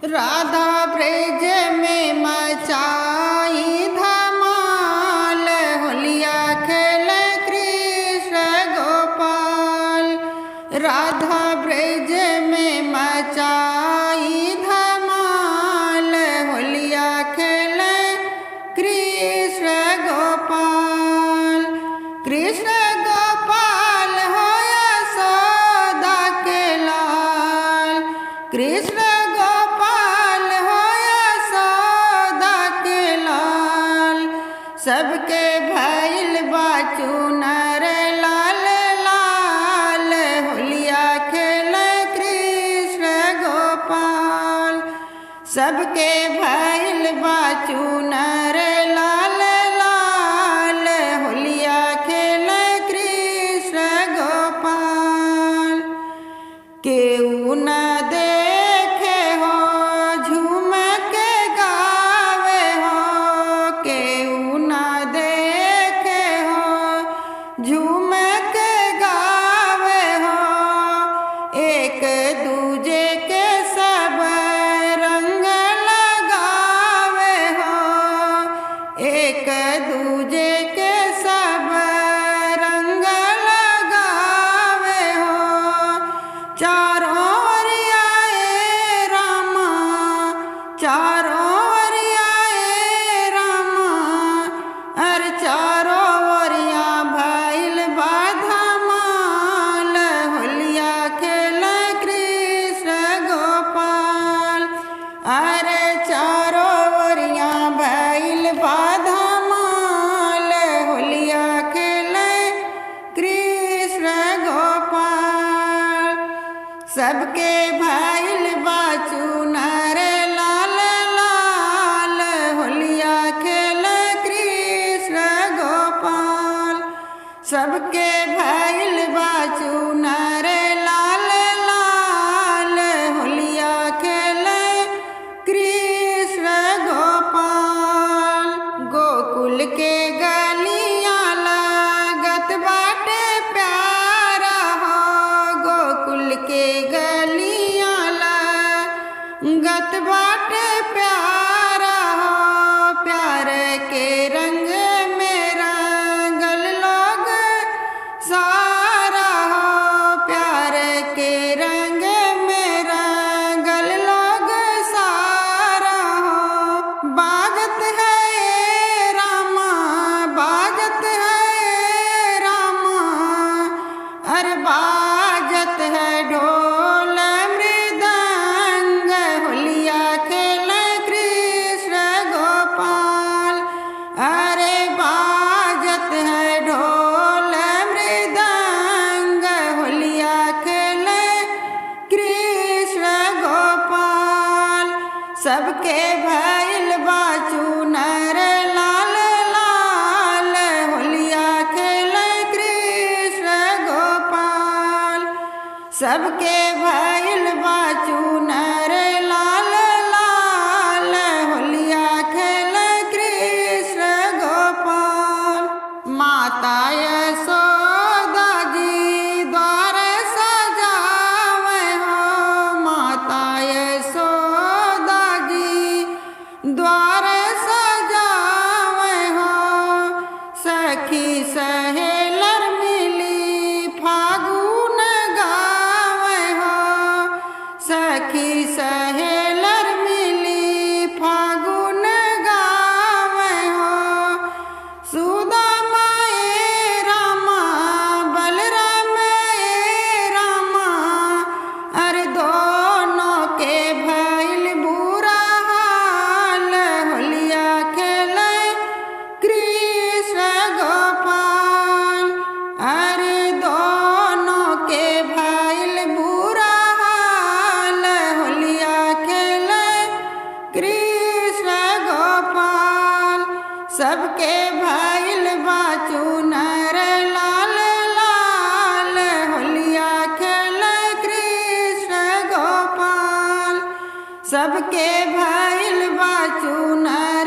राधा ब्रज में मचाई धमाल, होलिया खेल कृष्ण गोपाल। राधा ब्रज में मचाई धमाल, होलिया खेल कृष्ण गोपाल। कृष्ण गोपाल हो यशोदा के लाल, कृष्ण गोपाल हो यशोदा के लाल। सबके भइल बा चुनर लाल लाल, होलिया खेल कृष्ण गोपाल। सबके भइल बा चुनर लाल लाल, होलिया खेल कृष्ण गोपाल। केहू न देखे हो झूम के गावे हो, केहू न देखे हो झूम के गावे हो। एक दूजे के सब रंग लगावे हो, एक दूजे के सब रंग लगावे हो। चारों ओरिया ए रामा, चारों ओरिया ए रामा, अरे चारों ओरिया भइल बा धमाल, होलिया खेल कृष्ण गोपाल। अरे चारों ओरिया भइल बा धमाल, होलिया खेल कृष्ण गोपाल। सबके भइल बा चुनर लाल लाल, होलिया खेल कृष्ण गोपाल। सबके भइल बा चुनर लाल लाल, होलिया खेल कृष्ण गोपाल। गोकुल के गलियां लागत बाटे प्यारा हो, गोकुल के गलियां लागत बाटे प्यारा हो। प्यार के रंग में रंगल लोग सारा हो, प्यार के रंग में रंगल लोग सारा हो। बाजत है रामा, बाजत है रामा, अरे बाजत है ढोल मृदंग, होलिया खेल कृष्ण गोपाल। अरे बाजत है ढोल मृदंग, होलिया खेल कृष्ण गोपाल। सबके भइल बा चुनर लाल लाल, होलिया खेल कृष्ण गोपाल। सबके भइल बा चुनर लाल लाल, होलिया खेल कृष्ण गोपाल। माता यशोदा जी द्वार सजावे हो, माता यशोदा जी द्वार सजावे हो। सखी सहेलर मिली फागुन गावे हो, सखी सहेलर मिली फागुन गावे हो। सुदामा ए रामा, बलराम ए रामा, अरे दोनों के भइल बुरा हाल, होलिया खेल कृष्ण गोपाल। अरे दोनों के भइल बुरा हाल, होलिया खेल कृष्ण गोपाल। सबके भइल बा चुनर लाल लाल, होलिया खेल कृष्ण गोपाल। सबके भइल बा चुनर